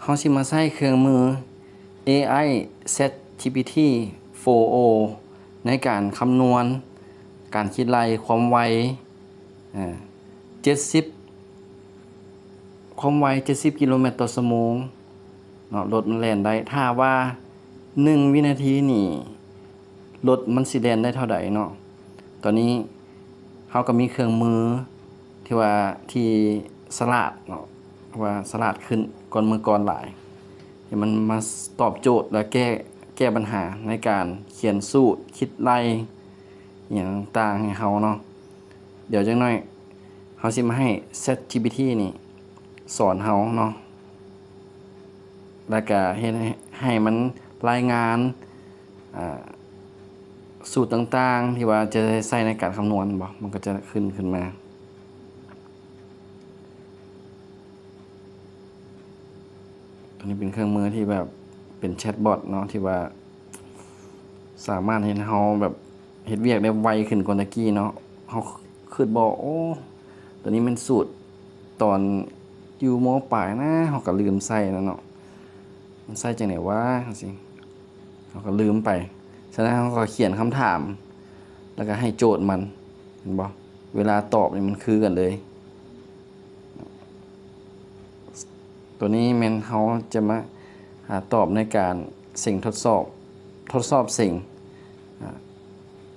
ເຮົາຊິມາໃຊ້ເຄື່ອງມື ເອໄອ ChatGPT ໂຟໂອ ໃນການຄຳນວນ ການຄິດໄລ່ຄວາມໄວ ອາ ເຈັດສິບ ຄວາມໄວ ເຈັດສິບກິໂລແມັດຕໍ່ຊົ່ວໂມງເນາະ ລົດມັນແລ່ນໄດ້ ຖ້າວ່າໜຶ່ງວິນາທີນີ້ ລົດມັນຊິແລ່ນໄດ້ເທົ່າໃດເນາະ. ຕອນນີ້ເຮົາກໍມີເຄື່ອງມືທີ່ວ່າ ທີ່ສະຫຼາດເນາະ ວ່າສະຫຼາດຂຶ້ນກ່ອນເມື່ອກ່ອນຫຼາຍ ທີ່ມັນມາຕອບໂຈດ ແລະ ແກ້ ແກ້ບັນຫາໃນການຂຽນສູດ ຄິດໄລ່ ອີ່ຫຍັງຕ່າງໆໃຫ້ເຮົາເນາະ. ດຽວຈັກໜ້ອຍເຮົາຊິມາໃຫ້ ChatGPT ນີ້ສອນເຮົາເນາະ ແລ້ວກະເຮັດໃຫ້ ໃຫ້ມັນລາຍງານ ອາ ສູດຕ່າງໆ ທີ່ວ່າຈະໄດ້ໃຊ້ໃນການຄຳນວນ ແມ່ນບໍ່? ມັນກໍຈະຂຶ້ນຂຶ້ນມາ. ຕົວນີ້ເປັນເຄື່ອງມືທີ່ແບບເປັນແຊັດບອດເນາະ ທີ່ວ່າສາມາດເຮັດໃຫ້ເຮົາແບບເຮັດວຽກໄດ້ໄວຂຶ້ນກວ່າແຕ່ກີ້ເນາະ. ເຮົາຄ- ຄິດບໍ່ ໂອ້ ຕົວນີ້ແມ່ນສູດຕອນຢູ່ ມ.ປາຍ ນະ ເຮົາກໍລືມໃສ່ແລ້ວເນາະ ມັນໃຊ້ຈັ່ງໃດວະ ຈັ່ງຊີ້ ເຮົາກໍລືມໄປ. ສະນັ້ນເຮົາກໍຂຽນຄຳຖາມ ແລ້ວກໍໃຫ້ໂຈດມັນ ເຫັນບໍ່? ເວລາຕອບນີ້ມັນຄືກັນເລີຍ. ຕົວນີ້ແມ່ນເຮົາຈະມາຫາຕອບໃນການເສັງທົດສອບ ທົດສອບເສັງ ອາ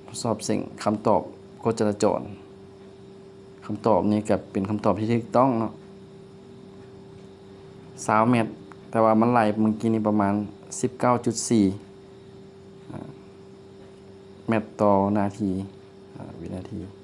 ທົດສອບເສັງຄຳຕອບກົດຈະລາຈອນ. ຄຳຕອບນີ້ກໍເປັນຄຳຕອບທີ່ຖືກຕ້ອງເນາະ ຊາວແມັດ ແຕ່ວ່າມັນໄລ່ເມື່ອກີ້ນີ້ປະມານສິບເກົ້າຈຸດສີ່ ອາ ແມັດຕໍ່ນາທີ ອາ ວິນາທີ.